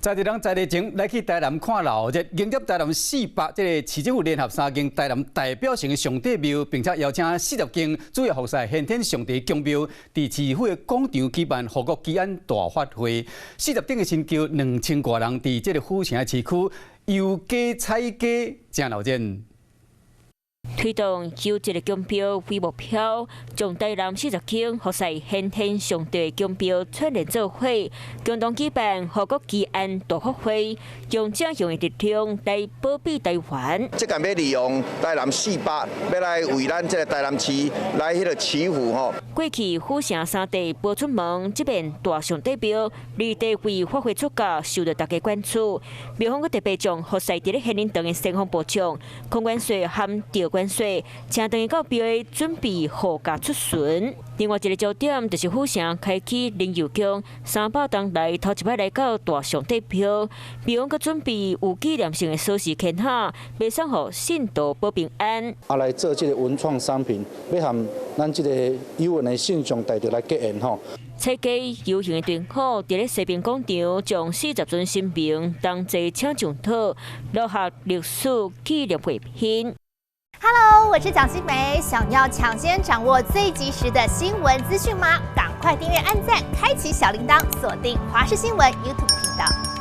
在地人在地情來去台南看鬧熱，迎接台南四百這个市政府聯合三間台南代表性的上帝廟，並且邀請40間主要服侍玄天上帝宮廟，佇市府的廣場舉辦護國祈安大法會。40頂的神轎，2000外人佇這个府城的市區遊街踩街，誠鬧熱。推動以這个宮廟為目標，將台南40間服侍玄天上帝宮廟串聯做伙，共同舉辦護國祈安大法會，用正向的力量來保庇台灣。這個欲利用台南四百，欲來為咱這个台南市來彼个祈福吼。過去府城三地無出門，這面大上帝廟離地位發揮出價，受到大家關注。廟方閣特別將服侍佇咧仙人堂的先鋒部將孔元帥和趙元帥，請轉去到廟準備護駕出巡。另外一个焦點就是府城開啟靈佑宮，300冬來頭一擺來到大上帝廟，廟方閣準備有紀念性的鎖匙圈盒，欲送予信徒保平安。啊，來做這个文創商品，欲和咱這个有緣的信眾帶著來結緣吼。踩街遊行的隊伍，佇咧西濱廣場將40尊神明同齊請上桌，留下歷史紀念品。 Hello，我是蔣新梅，想要搶先掌握最及時的新聞資訊嗎？趕快訂閱、按讚、開啟小鈴鐺，鎖定華視新聞 YouTube 頻道。